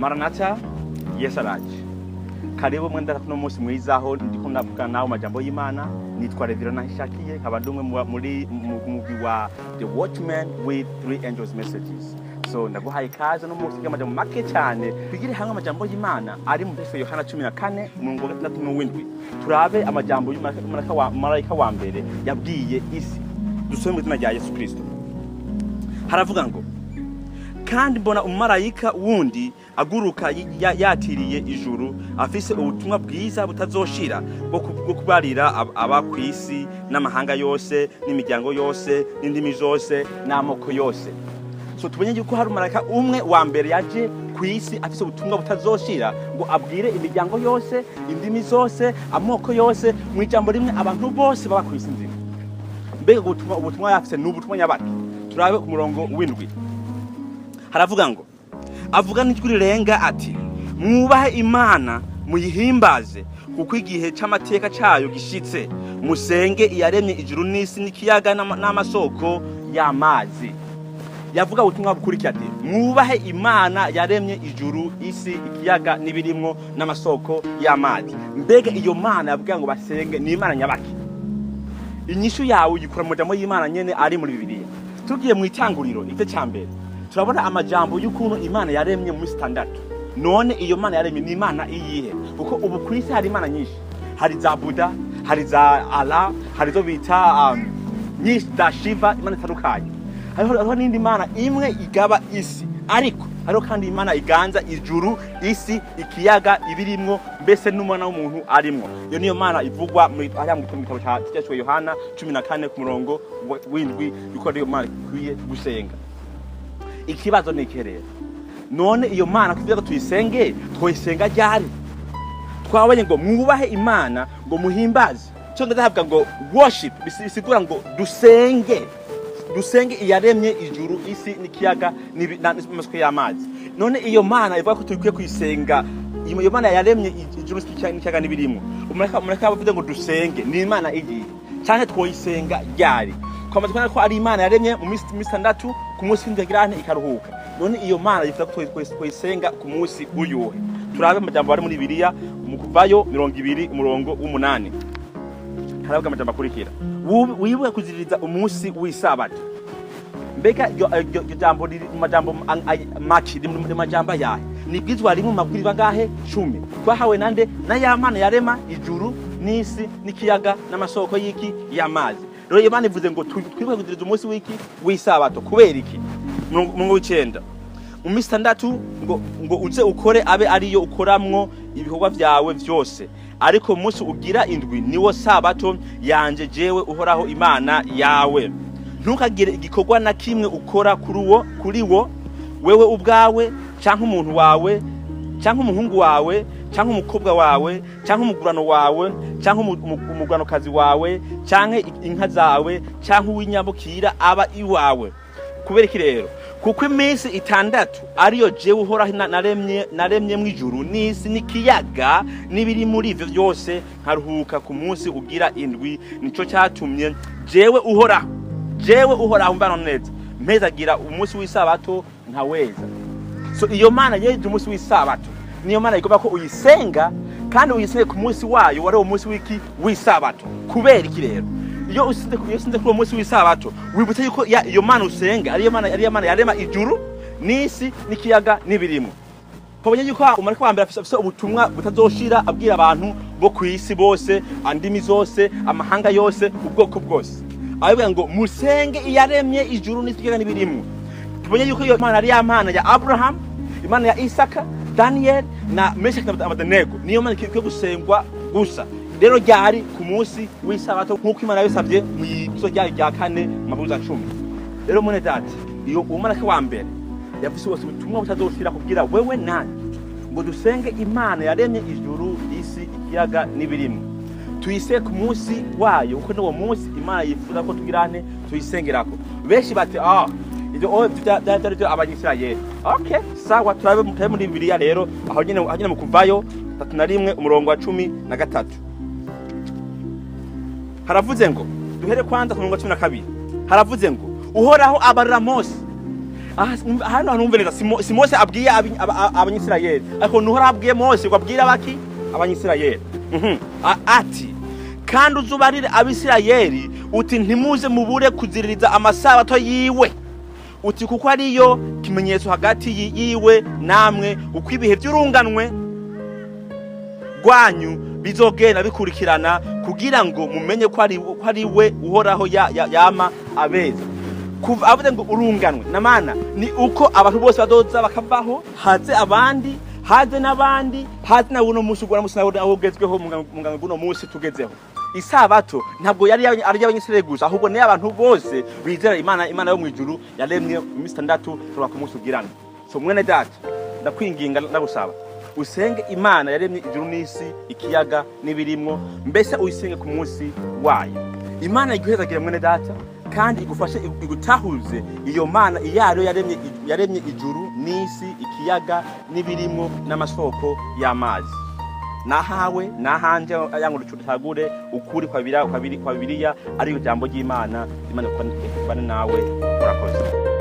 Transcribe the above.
Maranatha, Yesu araje. Karibu mwenda kuno munsi mwiza aho ndiko ndavuga nawe amajambo y'Imana. Nitwa Reviro Nahishakiye, nkaba ndi umwe muri mu mugwi wa The Watchman with Three Angels Messages. So ndaguhaye ikaze no munsi y'amajambo make cyane, twigire hamwe amajambo y'Imana ari mu Petero Yohana 14 umurongo wa 6 n'uwindwi. Turabe amajambo y'umumarayika wa marayika wa mbere yabwiye isi. Dusome mu izina rya Yesu Kristo. Haravuga ngo: "Kandi mbona umumarayika wundi aguruka yatiriye ijuru, afise ubutumwa bwiza butazoshira bwo kubarira aba ku isi n'amahanga yose n'imiryango yose n'indimi zose n'amoko yose." So tubonye yuko hari umumarayika umwe wa mbere yaje ku isi afise ubutumwa butazoshira ngo abwire imiryango yose, indimi zose, amoko yose, mu ijambo rimwe abantu bose baba ku isi nzima. Mbega ubutumwa yafise ni ubutumwa nyabaki? Turabe ku murongo w'indwi. Haravuga ngo: "Avuga n'ijwi rirenga ati: 'Mwubahe Imana, muyihimbaze, kuko igihe c'amateka cayo gishitse. Musenge iyaremye ijuru n'isi n'ikiyaga n'amasoko y'amazi.'" Yavuga ubutumwa bukurikira ati: "Mwubahe Imana yaremye ijuru, isi, ikiyaga n'ibirimwo n'amasoko y'amazi." Mbega iyo Mana yavuga ngo basenge ni Imana nyabaki? Inyishu yawe uyikura mu majambo y'Imana nyene ari muri Bibiliya. Tugiye mu Itanguriro igice ca mbere, turabona amajambo y'ukuntu Imana yaremye mu minsi 6. None iyo Mana yaremye ni Imana iyihe? Kuko ubu ku isi hari imana nyinshi: hari za Buda, hari za Allah, hari izo bita nyinshi za Shiva, imana zitandukanye. Hariho n'indi mana imwe igaba isi, ariko hariho kandi Imana iganza ijuru, isi, ikiyaga, ibirimwo, mbese n'umwana w'umuntu arimwo. Iyo niyo Mana ivugwa muri hariya mu gitabo cya Yohana 14 ku murongo w'indwi, yuko ariyo Mana ikwiye gusenga. Ikibazo ni iki rero? None iyo Mana kuvuga ko tuyisenge, twoyisenga ryari? Twabonye ngo mwubahe Imana, ngo muhimbaze. Cyo ndavuga ngo worship bisigura ngo dusenge, dusenge iyaremye ijuru, isi n'ikiyaga n'amasoko y'amazi. None iyo Mana ivuga ko tukwiye kuyisenga, iyo Mana yaremye ijuru, isi n'ikiyaga n'ibirimwo, umumarayika avuze ngo dusenge, ni Imana igiye canke twoyisenga ryari? Twamaze kubona ko ari Imana yaremye mu minsi 6, ku munsi w'indwi yagira ikaruhuka. None iyo Mana yifuza ko twoyisenga ku munsi uyuhe? Turabe amajambo ari muri Bibiliya mu Kuvayo 20 umurongo w'8. Haravuga amajambo akurikira: "Wibuke kuziririza umunsi w'isabato." Mbega iryo jambo riri mu majambo maki, riri mu majambo ayahe? Ni bwizwa rimwe mu mabwiriza angahe? 10 twahawe nande? Na ya Mana yarema ijuru n'isi n'ikiyaga n'amasoko y'iki? Y'amazi. Rero iyo Mana ivuze ngo twibuke kuziririza umunsi w'iki? W'isabato. Kubera iki? Murongo w'9: "Mu minsi 6 ngo uze ukore, abe ariyo ukoramwo ibikorwa vyawe vyose, ariko umunsi ugira indwi niwo sabato yanje jewe Uhoraho Imana yawe. Ntukagire igikorwa na kimwe ukora kuri wo, wewe ubwawe canke umuntu wawe canke umuhungu wawe canke umukobwa wawe canke umugurano wawe canke umuguranokazi wawe canke inka zawe canke uw'inyabukira aba iwawe." Kubera iki rero? "Kuko iminsi 6 ariyo jewe Uhoraho naremye mw'ijuru n'isi n'ikiyaga n'ibiri muri ivyo byose, nkaruhuka ku munsi ugira indwi. Nico cyatumye jewe Uhoraho mbana neza, mpezagira umunsi w'isabato nkaweza." So iyo Mana yeje umunsi w'isabato niyo Mana igomba ko uyisenga, kandi uyisenge ku munsi wayo wari uwo munsi w'iki? W'isabato. Kubera iki rero? Iyo usinze kuri uwo munsi w'isabato, wibutse yuko iyo Mana usenga ariyo Mana yarema ijuru n'isi n'ikiyaga n'ibirimo. Twabonye yuko umumarayika wa mbere afise ubutumwa butazoshira abwira abantu bo ku isi bose, andimi zose, amahanga yose, ubwoko bwose, abivuga ngo musenge iyaremye ijuru n'isi n'ikiyaga n'ibirimwo. Tubonye yuko iyo Mana ari ya Mana ya Abraham, Imana ya Isaka, Daniel na Meshaki na Abednego. Niyo Mana ikwiye gusengwa gusa. Rero ryari? Ku munsi w'isabato, nk'uko Imana yabisabye mu izo ryayo rya kane mu mabwiriza 10. Rero mwene data, iyo umumarayika wa mbere yavuze wose ubutumwa butazoshira kubwira wewe nanje ngo dusenge Imana yaremye ijuru, isi, ikiyaga n'ibirimwo, tuyise ku munsi wayo, kuko n'uwo munsi Imana yifuza ko tugirane tuyisengerako. Benshi bati: "Ah, ibyo oh, byari byo Abanyisirayeli." Okay, sawa, turabe muri Bibiliya rero aho nyene mu Kuvayo 31 umurongo wa 13. Haravuze ngo, duhere kwanza ku murongo wa 12. Haravuze ngo: "Uhoraho abarira Mose Aha, hano hantu umve neza, si Mose abwiye Abanyisirayeli, ariko nuhora abwiye Mose ngo abwire abaki? Abanyisirayeli. Ati kandi uzubarire Abisirayeli uti: "Ntimuze mubure kuziririza amasabato yiwe," uti "kuko ariyo kimenyetso hagati yiwe namwe, uko ibihe by'urunganwe rwanyu bizogenda bikurikirana, kugira ngo mumenye ko ari we Uhoraho yama abeza." Kuva avuze ngo urunganwe namana, ni uko abantu bose badoza bakavaho, haze abandi, haze n'abandi, haze na uno munsi, ugura munsi nawo aho ugezweho mu ngano guno munsi tugezeho. Isabato ntabwo yari ari iy'Abanyisirayeli gusa, ahubwo ni abantu bose bizera Imana, Imana yo mu ijuru yaremye iminsi 6 tuba ku munsi ugirana. So mwene data, ndakwinginga, ndagusaba usenge Imana yaremye ijuru n'isi, ikiyaga n'ibirimwo, mbese uyisenge ku munsi wayo. Imana iguhezagire, mwene data, kandi igufashe igutahuze iyo Mana iyo ariyo yaremye ijuru n'isi, ikiyaga n'ibirimwo, n'amasoko y'amazi. Nahawe nahanje yango tutagure ukuri kwa Bibiliya, kwa Bibiliya ariyo jambo ry'Imana. Imana ikubane nawe. Urakoze.